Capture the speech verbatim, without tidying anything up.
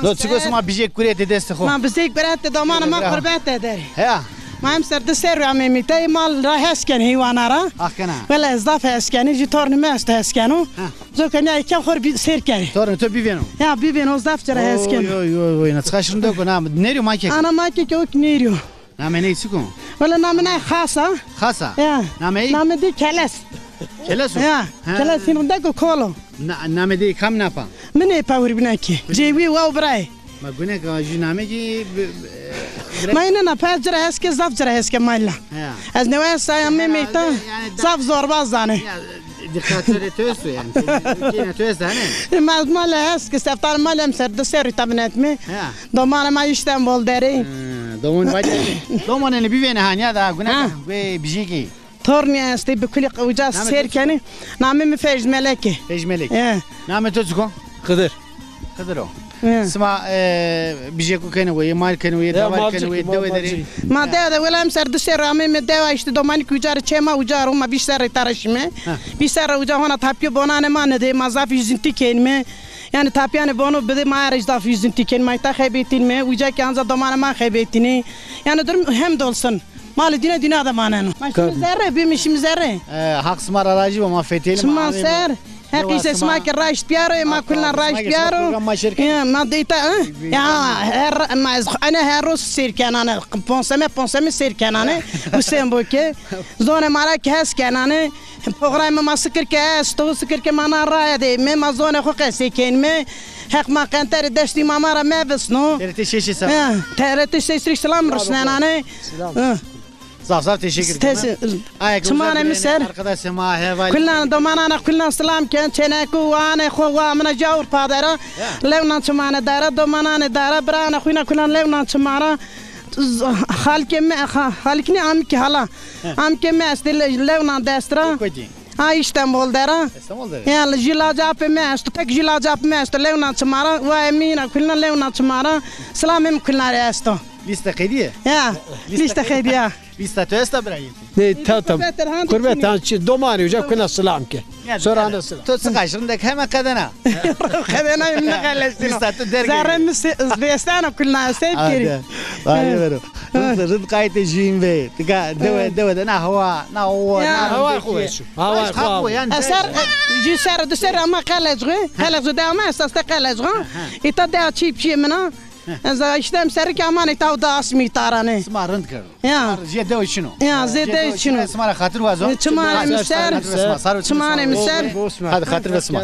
Do çiko sima bijêk gurete destê xo. Ma bijêk gurete domanê ma qurbete der. Heya. Ma emser di serrî ameyme îta, mal ra hes ken heywana ra. Ax kena. Wele ez zaf hes kenî, jû tornê mi esto hes keno. Ha. Coka nîya ken xo rê sêr kenê. Tornê to bivêno. Ya bivêno, zaf ci ra hes keno. Oy, oy, oy, oy, na çiqa şirindek o, na nêrîyo ma ke. Ana ma ke ke o kî nêrîyo. Namê ney çik o? Wele namê ney Xas a. Xas a? Ya. Namê ey? Namê dey Keles. Keles o? Ya. Ha. Keles hîn rindek o, kol o. Na-, namê dey kam napa? Mi nêpa, wirbîna kî. Cêwî wa û birayê. Ma gunek a, jû namê kî bi-, bi-, Ma înena, pez ci ra hes ke, zaf ci ra hes ke mayla. Ya. Ez newes saya me meyta, zaf zorbaz zanê. Ya, dîqatorê to esto yanî. Kêna to esto, hanî? Ma, ma le hes ke, seftan ma le emser di serrî îta binetme. Ha. Domanê ma Îstanbul der ê. Ha, doman vacî. Domanê nê bivêne ha, nîya da, gune. Ha. Guê bijîkî. Tornî estê, bi kulî uca sêr kenê. Namê mi Feyz Melek ê. Feyz Melek. He. Namê to çik o? Xidir. Xidir o. He. Sima, e, bijêko kenê weye, mal kenê weye, dewar kenê weye, dewe der ê. Ma dewe de, wela emser di serrî ameyme dewa, îşte domanî kî uca rê, çê ma uca ro, ma vîst serrî îta ra şîme. Ha. Vîst serrî uca hona tapîyo bonanê ma nidê, ma zaf huzintî kenîme. Yanî tapîyanê bono bidê, ma erê zaf huzintî kenîme, ma îta xebetînme, uca kî anca domanê ma xebetînê. Yanî durum hemdolsun. Malê dîne dîna de maneno. Ma şîme zerre, bîme şîme zerre. E, Haq sima ra rajî bo, ma fetelîme. Sima ser. Heq îse sima ke raşt biyaro, ê ma kulna raşt biyaro. Ê, ma de îta, e? Ya, her, ma ez, ene her roz sêr kenane, ponseme, ponseme sêr kenane. Husên bo ke. Zonê ma ra ke hes kenane. Programê ma sikir ke esto, sikir ke ma na raye de ême, ma zonê xo qesey kenîme. Heq ma qenterê destî ma ma ra mevisno. T R T şeş sera. He, T R T şeş rê selam rusnenane. Selam. He. Zaf zaf teşekkür ederim. Çimanê mi ser. Arkadaşê ma, hevalê. Kulnan, domanana kulnan selam ken, çêneko, wanê xo, wa mina ci Avrupa der a. Ya. Lewnan çimanê der a, domananê der a, biranê xo îna kulnan lewnan çiman ra. Z-, xalkê mi, xa-, xalkî nê, amikî hala. He. Amikê mi estê le-, lewnan dest ra. Kotî? Ha, Îstanbul der a. Îstanbul der a. Ya, jû lacapê mi esto, tek jû lacapê mi esto, lewnan çiman ra, wayê mi îna kulna lewnan çiman ra. Selamê mi kulna rê esto. Lîste qedîye? Ya, lîste qedîye. Lîsta to esta birayê? Nê, ta, ta. Qurbet han, çi, domanî uca kulna selam ke. Sora ana selam. To çiqa şirindek heme qedena. Qedena mi nêqeleştîno. Lîsta to derg. Zerrê mi se-, vêsena kulna sev kerî. Vay vero. Rind, rind qaytê jûyîn ve. Tika dewe, dewe de na hawa, na hawa, na hawa xo weş o. Hawa xo yanî. Eser, jû ser, di ser ama Qeleçxu. Qeleçxu de ama esas de Qeleçxu. Îta de çî pîyê min a. Ez îşte emser kî amanê taw da asmî taranê. Sima rind kerd. Ya. Jê dew çin o. Ya, zê dew çin o. Sima ra xatir wazo. Çimanê mi ser. Çimanê mi ser. Hadi xatir ve sima.